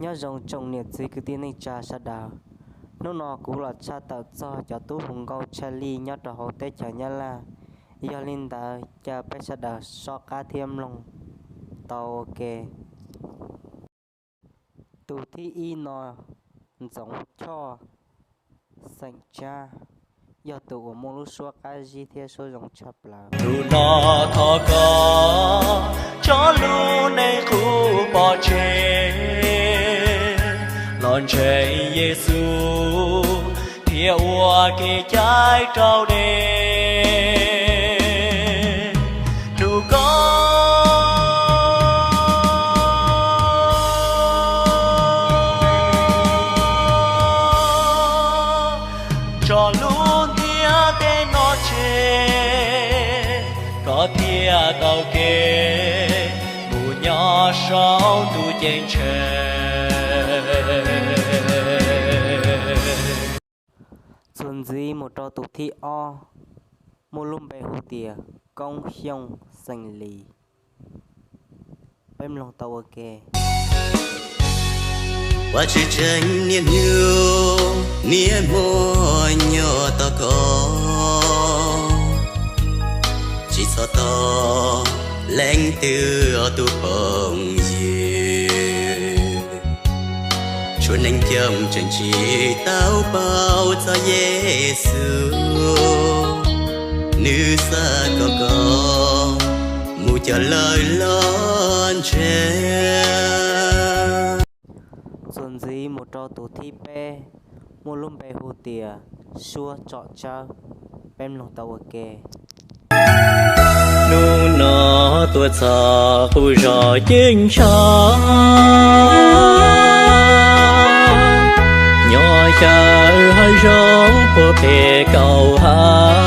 Nyob zoo tsoom niam txiv kwv tij neej tsa sawv daws. Hnub no kuv los tshaj tawm txog cov tub hu nkauj tshaj lij nyob rau hauv teb chaws Nyab Laj. Yog li ntawd, caw peb sawv daws soj qab thiab mloog tau ua ke. Tus thib ib no, Ntxoov Choj, xeem Tsab, yog tus uas muaj lub suab qab zib thiab suab zoo tshaj plaws. Tus no thov koj tso lub neej qub pov tseg, los ntseeg Yexus thiab ua kev cai raus dej. Hlub koj, tso lub ntiaj teb no tseg, koj thiaj tau kev mus nyob saum ntuj ceeb tsheej. Txuas ntxiv mus rau tus thib ob, muaj lub npe hu tias Koob Xyooj, xeem Lis. Peb mloog tau ua ke. Vajtswv tseem niaj hnub niaj hmo nyob tos koj, tsis txhob tos leej twg tus phooj ywg. Txhua neeg coob tseem tsis tau paub txog Yexus, nws xav kom koj mus coj lawv los ntseeg. Txuas ntxiv mus rau tus thib peb, muaj lub npe hu tias Suab Tsom Tsawb. Peb mloog tau ua ke. Hnub no tuaj txog qub zos ceeb tsheej, nyob xyaw hav zoov puag pem kaum hav.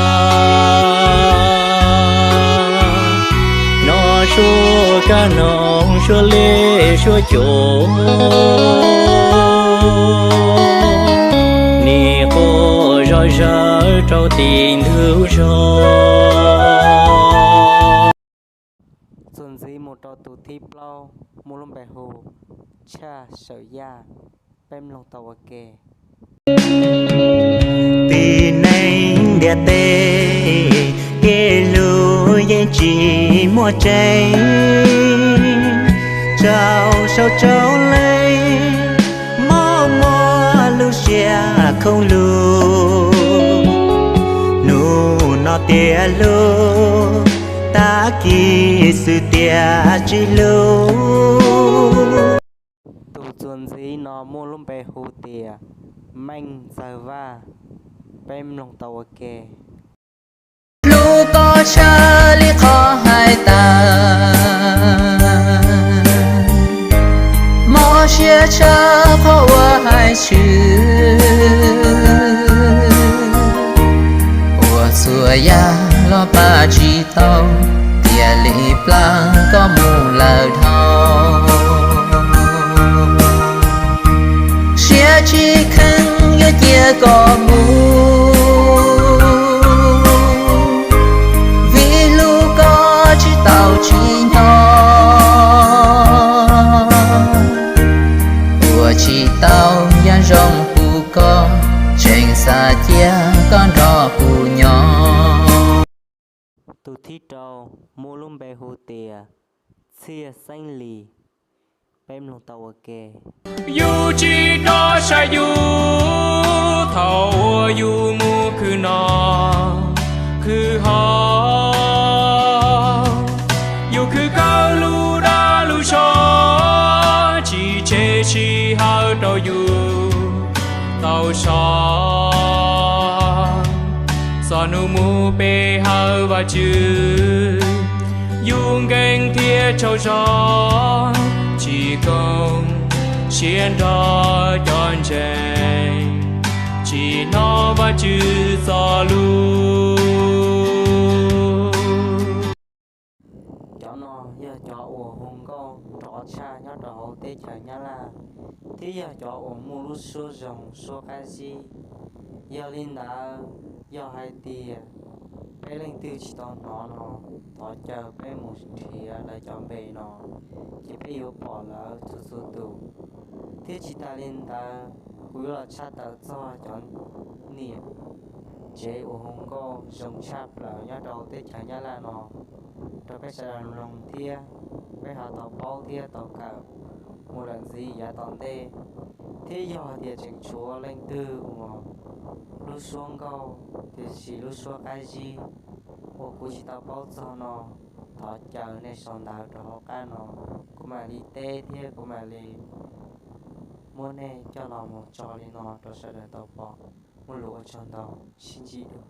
Nov suab kab noog suab liab suab cua, nim quaj zom zaws rau tim ntug zos. Txuas ntxiv mus rau tus thib plaub, muaj lub npe hu Tshaj Sawm Yaj. Peb mloog tau ua ke. Tib neeg ntiaj teb, kev hlub yeej tsis muaj tseeb, tsaug saum tsaug leej, mob muaj lub siab khoob lug. Hnub no tias hlub, tag kis xwb tias tsis hlub. Tus txuas ntxiv no muaj lub npe hu tias Meej Ntxawg Vaj. Peb mloog tau ua ke. Hlub koj tshaj li qhov hais tas, mob siab tshaj qhov uas hais tshwm. Ua txhua yam los pab tsis tau, tiam li plam koj mus lawm dhau. Siab tsis kheev yuav cia koj mus, vim hlub koj tsis tau tsim nyog. Ua tsis tau yam zoo hu koj, tseem xav cia koj nrog kuv nyob. Tus thib rau muaj lub npe hu tias Txhiaj Xeeb Lis. Peb mloog tau ua ke. Yus tsis nco sai yus thaum uas yus mus khwv noj khwv haus, yus khwv kawg lub dag lub zog, tsis tseg sij hawm rau yus tau so. Txog hnub mus pe hawm Vajtswv, yus nkees thiab tsaug zog, tsis koom siab nrog cov ntseeg, tsis hnov Vajtswv txoj lus. Cov no yog cov uas hu nkauj nrov tshaj nyob rau hauv teb chaws Nyab Laj, thiab yog cov uas muaj lub suab zoo suab qab zib. Yog li ntawd, yog hais tias peb leej twg tsis tau hnov no, thov caw peb mus nrhiav lawv cov npe no, ces peb yuav pom lawv txhua txhua tus. Thiab tsis tas li ntawd, kuv yuav los tshaj tawm txog cov niam tsev uas hu nkauj zoo tshaj plaws nyob rau teb chaws Nyab Laj no rau peb sawv daws mloog thiab peb ho tau paub thiab tau kawm mus lawm ntxiv yav tom ntej. Thiab yog hais tias tseem tshuav leej twg uas lub suab nkauj tiam sis lub suab qab zib uas kuv tsis tau paub txog no, thov caw nej sau ntawv rau hauv qab no, kuv mam li teb thiab kuv mam li muab nej coj los mus tso li no rau sawv daws tau pom. Muaj lus ua tsaug ntau, sib ntsib dua.